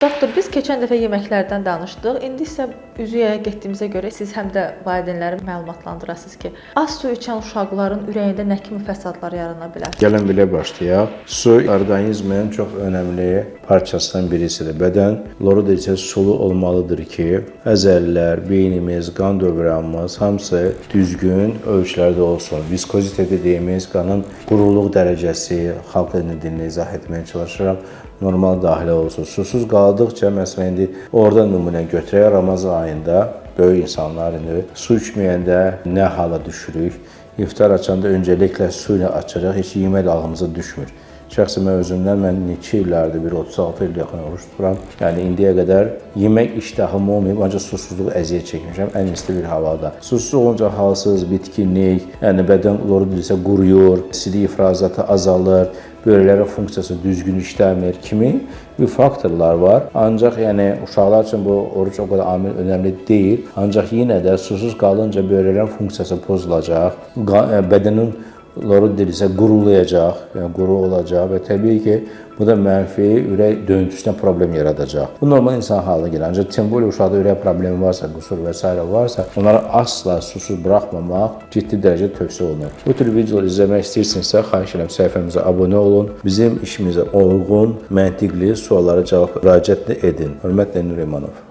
Doktor, biz keçən dəfə yeməklərdən danışdıq. İndi isə üzü yaya getdiyimizə görə siz həm də valideynləri məlumatlandırasınız ki, az su içən uşaqların ürəyində nə kimi fəsadlar yarana bilər? Gəlin belə başlayaq. Su orqanizmin çox önəmli parçasından birisidir. Bədən loru isə sulu olmalıdır ki, əzələlər, beynimiz, qan dövranımız hamısı düzgün ölçülərdə olsun. Viskozite dediyimiz qanın quruluq dərəcəsi, xalq dilində izah etməyə çalışıram, normal daxilə olsun. Susuz qaldıqca, məsələn indi orada nümunə götürək, Ramazan ayında böyük insanlar indi su içməyəndə nə hala düşürük? İftar açanda öncəliklə su ilə açırıq, heç yemək də ağlımıza düşmür. Şəxsən mən özümdən mən neçə illərdir, bir 36 il yaxın oruç tuturam. Yəni indiyə qədər yemək iştahım olmayıb, ancaq susuzluq əziyyət çəkmişəm ən isti bir havada. Susuz olunca halsız, bitkinlik, yəni bədən loru isə quruyur, sidik ifrazatı azalır, böyrəklərin funksiyası düzgün işləmir kimi bir faktorlar var. Ancaq yəni uşaqlar üçün bu oruc o qədər amil önəmli deyil. Ancaq yenə də susuz qalınca böyrəklərin funksiyası pozulacaq, bədənin loru isə qurulayacaq, yəni quru olacaq və təbii ki, bu da mənfi ürək döyüntüsünə problem yaradacaq. Bu normal insan halına gəlir. Ancaq tim bolее uşaqda ürək problemi varsa, qüsur və s. varsa, onları asla susuz buraxmamaq ciddi dərəcədə tövsiyə olunur. Bu tür videolar izləmək istəyirsinizsə, xahiş edirəm səhifəmizə abunə olun. Bizim işimizə uyğun, məntiqli suallara cavab müraciət edin. Hörmətlə Nurimanov.